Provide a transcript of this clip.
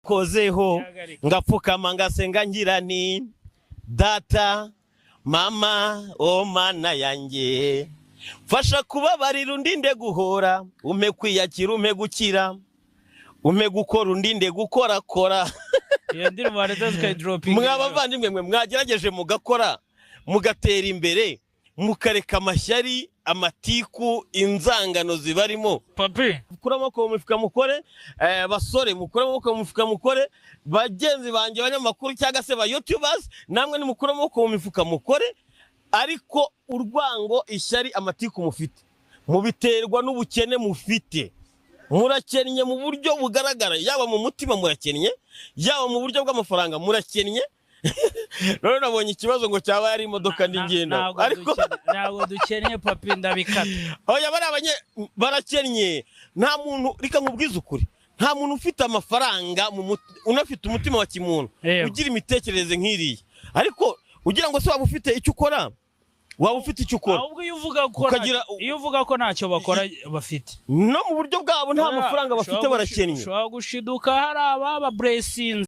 Kozeho ngapfukama, ngasenga, ngira nti: "Data, mama, o Mana yanjye, mfasha kubabarira, undinde guhora, umpe kwiyakira, umpe gukira, umpe gukora, undinde gukorakora." Iyo ndirimbo waretse tukayidropinga. Mwa bavandimwe mwe, mwagerageje mugakora, mugatera imbere, mukareka amashyari, amatiku, inzangano zibarimo. Papi. Mukure amaboko mu mifuka mukore. Basore, mukure amaboko mu mifuka mukore. Bagenzi banjye abanyamakuru cyangwa se ba youtubers, namwe nimukure amaboko mu mifuka mukore. Ariko urwango, ishyari, amatiku mufite mubiterwa n'ubukene mufite. Murakennye mu buryo bugaragara, yaba mu mutima murakennye, yaba mu buryo bw'amafaranga murakennye. Rero nabonye ikibazo ngo cyaba ari imodoka ndi ngenda. Ntabwo ariko ntabwo dukennye, papi, ndabikata. Oya, bari abanye barakennye. Nta muntu, reka nkubwize ukuri, nta muntu ufite amafaranga unafite umutima wa kimuntu ugira imitekerereze nk'iriya. Ariko ugira ngo se waba ufite icyo ukora? Waba ufite icyo ukora? Ahubwo iyo uvuga ko iyo uvuga ko ntacyo bakora bafite, no mu buryo bwabo nta Oya, mafaranga bafite, ushobora barakennye. Ushobora gushiduka hari ababa buresinze.